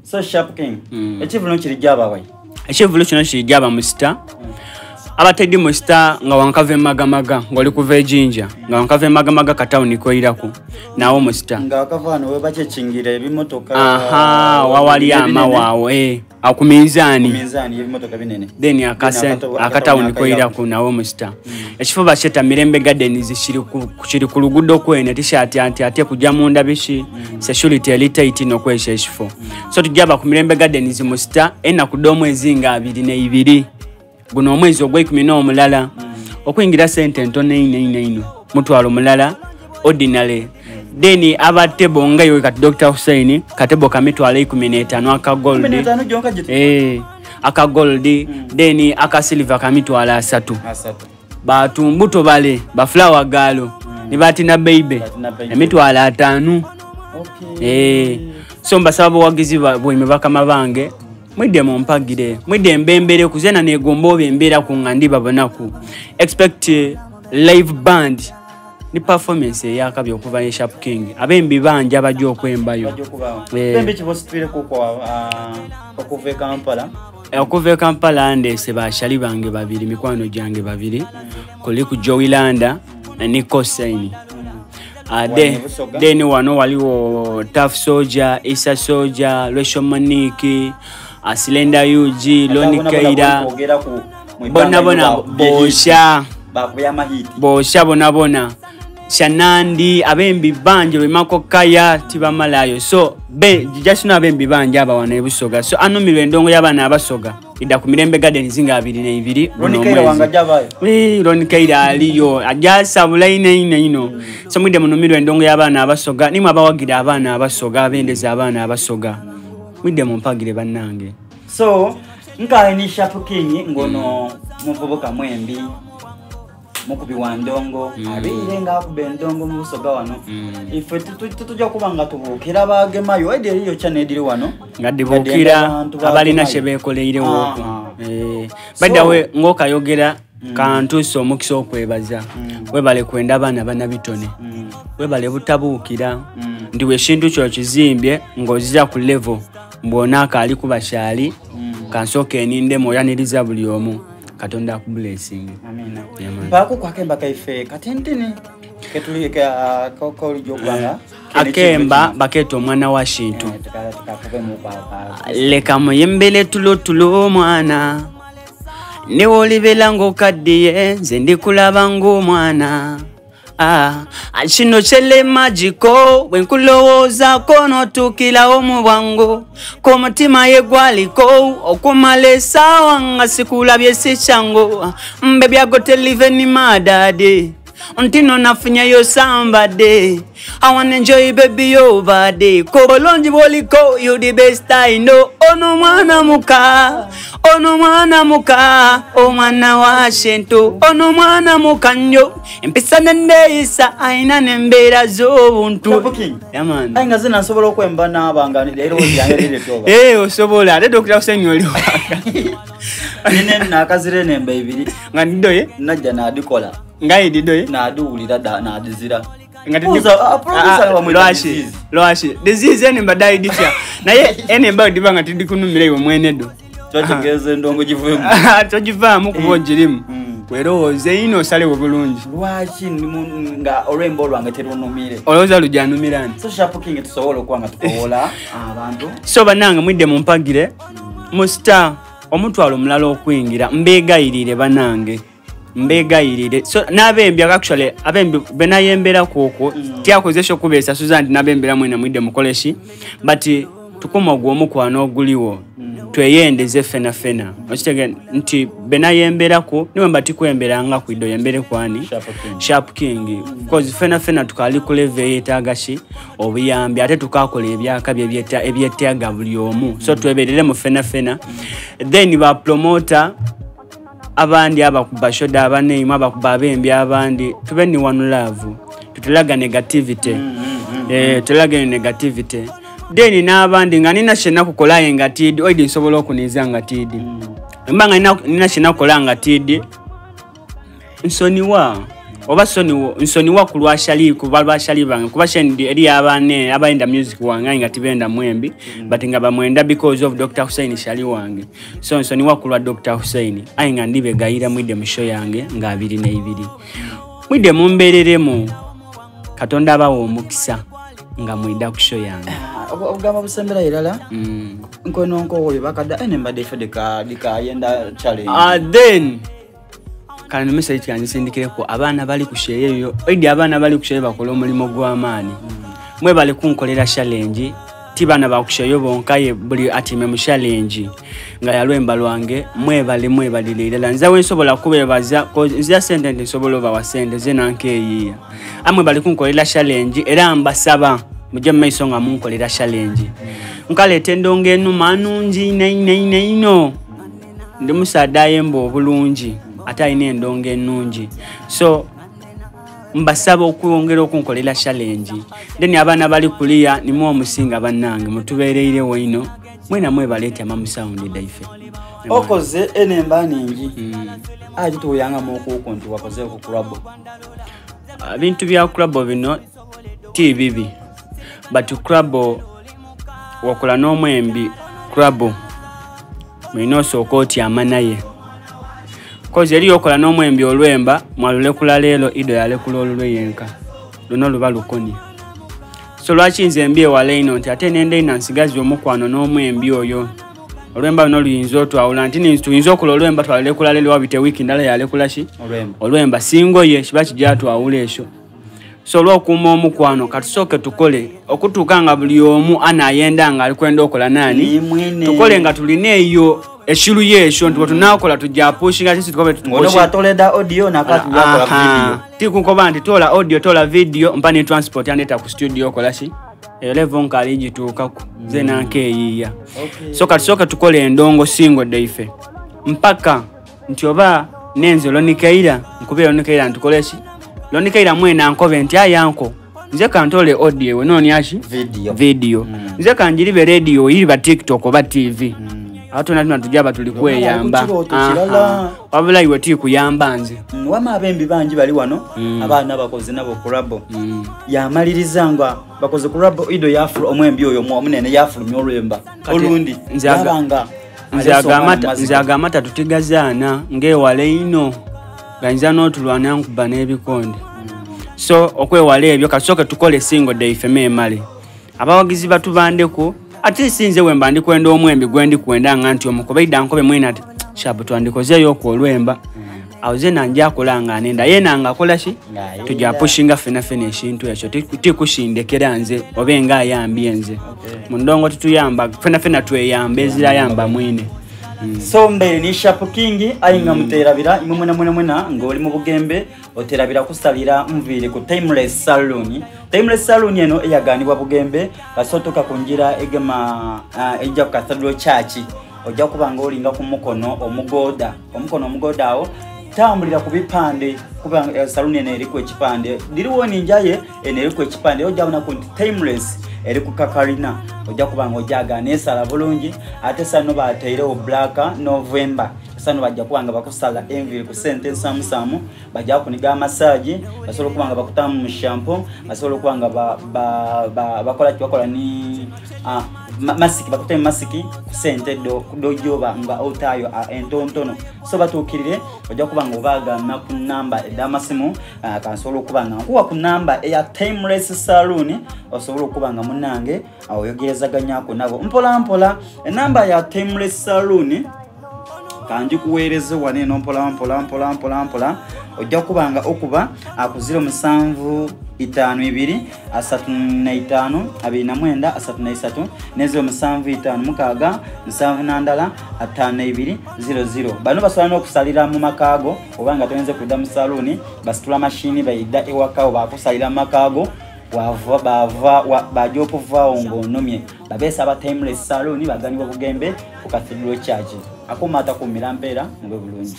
So Sharp King, ekivulo kiri gyaba wai? Ekivulo kino kiri gyaba musita. Abatedi musita nga wankava emagamaga ng'oli kuva ejinja nga wankava emagamaga katawuni koiraku nawo musita. Nga wakava wano webakyekingira ebimotoka. Aha, wawali amawa awo eh. Ku minzaani. Ku minzaani y'ebimotoka binene. Then akatawuni koiraku nawo musita. Ekifo bakyeta Mirembe Gardens kiri ku luguudo kwene tishaati anti ate kujja munda biki security eri tight nokwesha ekifo. So tujaba ku Mirembe Gardens musita enaku d'omwezi nga 22 guno omwezi ogw'eikumi n'omulala okuyingira sente ntono einho einho einho mutwalo mulala ordinary. Then aba table nga iwe kati Dr. Hussein katebo ka mitwalo 15 aka gold. 15 gyonka giti? Aka gold, then aka silver ka mitwalo 3. Asatu. Batumbuto bale ba flower girl ni batina baby emitwalo 5. So mbasaba buwagizi bwaimwe bakama bange. Mwidde mumpagire, mwidde mbembere kuzena negomba oba embeera ku nga ndibabonaku. Expect live band ni performance eyakabi okuva ne Sharp King. Abembi banja bajja okwembayo. Bajja okubaawo. Bembi ki bositwire kuko, okuva e Kampala? Okuva e Kampala ndeese bashali bange babiri, mikwano gyange babiri. Kuliku Joey Landa ne Kosaini. Then wano waliwo Tough Soldier, Issa Soldier, Rachel Monique, Slender UG, Loni Keira. Bona bona bosha. Bosha bona bona. Shanandi abembi banje Remako Kaya tibamalayo. So be just know abembi banje aba wano ebusoga. So anumirwe endongo y'abaana abasoga. Idda ku Mirembe Gardens nga 22 Ronnie guno Kaira omwezi. wanga jabayo. Ronnie Kaira aliyo. Ajasabula ino ino ino. So mwidde munumirwe endongo y'abaana abasoga. Nimwe abawagira abaana abasoga, abendeza abaana abasoga. Mwidde mumpagire bannange. So nkaye ni Sharp King ngono muvubuka mwembi. Mukubi wa ndongo, abeire nga akuba endongo mu busoga wano. Ife tutujja kuba nga tubuukira bagemayo. Edi eriyo channel ediri wano. Nga dibuukira Nga abantu abalina bagemayo. kye beekoleirewo okwo. By the way, ng'okayogera, kantuuse omukisa okwebaza. Webale kwenda abaana banabitone. Webale butabuukira. Nti bwe ekintu kyo kizimbye ng'ozira ku level, mbw'onaako ali kuba kyali, kansooke enindemu oyaniriza buli omu. Katonda akublessing. Amina. Yeah, man. Mpaako ku akemba kaife katintini ketuli ka kolijja okubanga kene Akemba kintu kino. bakeeta omwana wa Shintu. Tukakubemu kwa kwa. Leka muyimbire tulo tulo omwana. Niwe olibera ng'okaddiye, nze ndikulaba ng'omwana. Kino kyele magiko, bwe nkulowoozaako n'otuukirawo mu bwangu. Ku mutima ye gwaliko, okumala essaawa nga sikulabye si kyangu. Mbe byago telive ni madade. Ntino nafunyeyo somebody. I wanna enjoy baby your body. Ko bulungi bw'oliko, you the best I know. Ono mwana muka, ono mwana muka, omwana wa Shintu. Ono mwana muka nnyo, empisa n'enneeyisa alina n'embeera z'obuntu. Sharp King. Yeah, man. Aye nga zina nsobola okwemba n'abanga leero yange liri toba. Osobola. Ate Dr. Hussein oli waka. Nine nakazire n'emba ibiri. Nga ndidoye? Najja n'adikola. Nga ididoye? N'adiwulira da, n'adizira. Nga tidi- Buuza, producer wamwita lwaki? disease. Lwaki? Disease ene mbadde ayiditya. Naye ene mba diba nga tidikunumira iwe mwene do. Kyotegeeza endongo giveemu. Togivaamu kuba ogirimu. Weerowooze ino osalewo bulungi. Lwaki nga olwemba olwange terunumire? Olowooza lujjanumira nti? So Sharp King tusobola okuba nga tukowoola abantu. So bannange mwidde mumpagire. Mu star omutwalo omulala okuyingira mbeegayirire bannange. Mbeegayirire. So n'abembi actually abembi be nayemberako okwo, tyakozesa okubeesasuza nti n'abembera mwena mwidde mukole ki, but tukuma ogwo omukwano oguliwo. Tweyendeze ffena ffena. Okitegeera nti be nayemberako, niwe mba tikwemberanga kwidde oyembere kwani? Sharp King. Sharp King. Because ffena ffena tukali ku level eyeetaaga ki? Obuyambi, ate tukakola ebyakabi ebyetaaga buli omu. So tweberere mu ffena ffena. Then ba promoter abandi abakuba shoda abaneimu abakuba abembi abandi tube ni one love, tutulaga negativity. Tulaga negativity. Then n'abandi nga nina kye nakukola aye nga tiidi, oidi nsobola okuniiza nga tiidi. Mba nga nina kye nakukola nga tiidi, nsonyiwa. Oba soniwo nsoniwa ku lwa Shali, kuba lwa Shali bange, kuba shendi eri abane abayenda music wange aye nga tibenda mwembi, but nga bamwenda because of Dr. Hussein Shali wange. So nsoniwa ku lwa Dr. Hussein, aye nga ndibegayira mwide mu show yange nga 22. Mwide mumbereremu, Katonda abawa omukisa nga mwida ku show yange. Obugamba busembera irala. Nkono nkowoyo bakada ene mbadde ife dikayenda challenge. Then kale no message yanzisindikireko abaana bali ku sheyo eyo, oidi abaana bali ku sheyo bakola omulimu gw'amaanyi. Mwebale kunkolera challenge, ti baana ba ku sheyo bonka, ye buli atime mu challenge nga yalwemba lwange. Mwebale, mwebalire irala. Nze wensobola kubebaza, nzira sente nti nsobola obawa sente ze nankeeyiiya. Amwe bali kunkolera challenge, era mbasaba mujje mu maiso nga munkolera challenge. Nkaleeta endongo enuma nungi ino ino ino ino. Ndi musaadha ayemba obulungi ate alina endongo ennungi, so mbasaba okwongera okunkolera challenge. Then abaana bali kuliya nimwe omusinga bannange, mutubeereirewo ino mwena mwebaleetyama mu sound daife. Okoze enemba ningi, aye tutuwuyangamu okuuku nti wakozeeko collabo. Ebintu bya collabo bino ti bibi, but collabo wakola n'omwembi collabo mulina osooka otyama naye, kozi eri okola n'omwembi olwemba mwalulekula leero, ido yalekula olulwe yenka, luno luba lukoni. So lwaki nze mbi ewala ino nti ate nenda ina nsigazi omukwano n'omwembi oyo, olwemba luno luyinza otwawula nti tuyinza okola olwemba twalulekula leero, wabita wiiki ndala yalekula ki olwemba singoye kiba kijatwawula ekyo. So olw'okuuma omukwano katusooke tukole okutuuka nga buli omu anaayenda nga ali kwenda okola nani, tukole nga tulina eyo ekiruyo ekyo nti bwetunaakola tujja pushinga sisi tukobe. Tikunkoba nti tola audio, tola video, mpa ne transport andeeta ku studio okola ki, eyo level nkaali gituukaku nze nankeeyiiya. So katusooke tukole endongo singo daife mpaka nti oba nenze Lonikeira nkubira Lonikeira ntukole ki, Lonikeira mwena nkobe nti ayanko nze kantole audio ewe noonyaki video, nze kanjiribe radio iriba TikTok oba TV. Awo tona tuna tujaba tuli kweyamba, wabula iwe tikuyamba nze. Wama abembi bangi bali wano, abaana bakoze nabo collabo, yamaliriza nga bakoze collabo, ido yafulu omwembi oyo omunene yafulumya olwemba olundi yabanga. Nze agamata tutigazaana ng'ewala ino gayinza n'otulwana nkuba n'ebikonde. So okwewala ebyo kasooke tukole singo daife memale abawagizi batubandeku. Ate sinze wemba ndikwenda omwembi gwe ndikwenda nga nti omukobe idda nkobe mwena ati shabu twandikozeeyo okwo olwemba, awo ze nanja akola nga nenda yena nga akola ki, tujja pushinga fena fena ekintu ekyo. Tikushindekera nze obe nga ayambye nze mu ndongo, tituyamba fena fena, tweyamba ezirayamba mwine. So mbere ni Sharp King ayi nga muterabira imwe mwena mwena mwena ng'oli mu Bugembe oterabira kusalira nviiri ku Timeless Saloon. Timeless Saloon eno eyaganibwa Bugembe, basotoka ku njira egema ejja ku Cathedral Church, ojja kuba nga olinga ku mukono omugoda, omukono omugoda awo tambulira ku bipande, kuba saluni eno eriku ekipande diriwo ninjaye eno eriku ekipande, ojja bona ku nti Timeless eri ku kakalina, ojja kuba nga ojagana esala bulungi. Ate sano bateirewo Black November, sano bajja kuba nga bakusala enviiri ku sente ensamusamu, bajja kuniga amasaji, basobola okuba nga bakutamu mu shampoo, basobola okuba nga bakola bakola ni masiki, bakutemu masiki ku sente dojoba nga otayo entontono. So batuukirire, ojja kuba nga obaagana ku namba ed'amasimu. Kansobola okuba nga nkuwa ku namba eya Timeless Saloon, osobola okuba nga munange oyogerezaganyako nabo mpola mpola. Enamba ya Timeless Saloon kanjikuweereze wano eno mpola mpola mpola mpola mpola. Ojja kuba nga okuba ku 07 52 35 29 33 ne 07 5 6 71 52 00. Bano basobola n'okusalira mu makaago oba nga toyinza kudda mu saluuni, basitula mashini bayidda ewakawo bakusalira mu makaago, wava bava bajja okuvaawo ng'onomye. Babeesa aba Timeless Saloon baganibwa Bugembe ku Cathedral Church. Akuuma atakuumira mpeera, mube bulungi.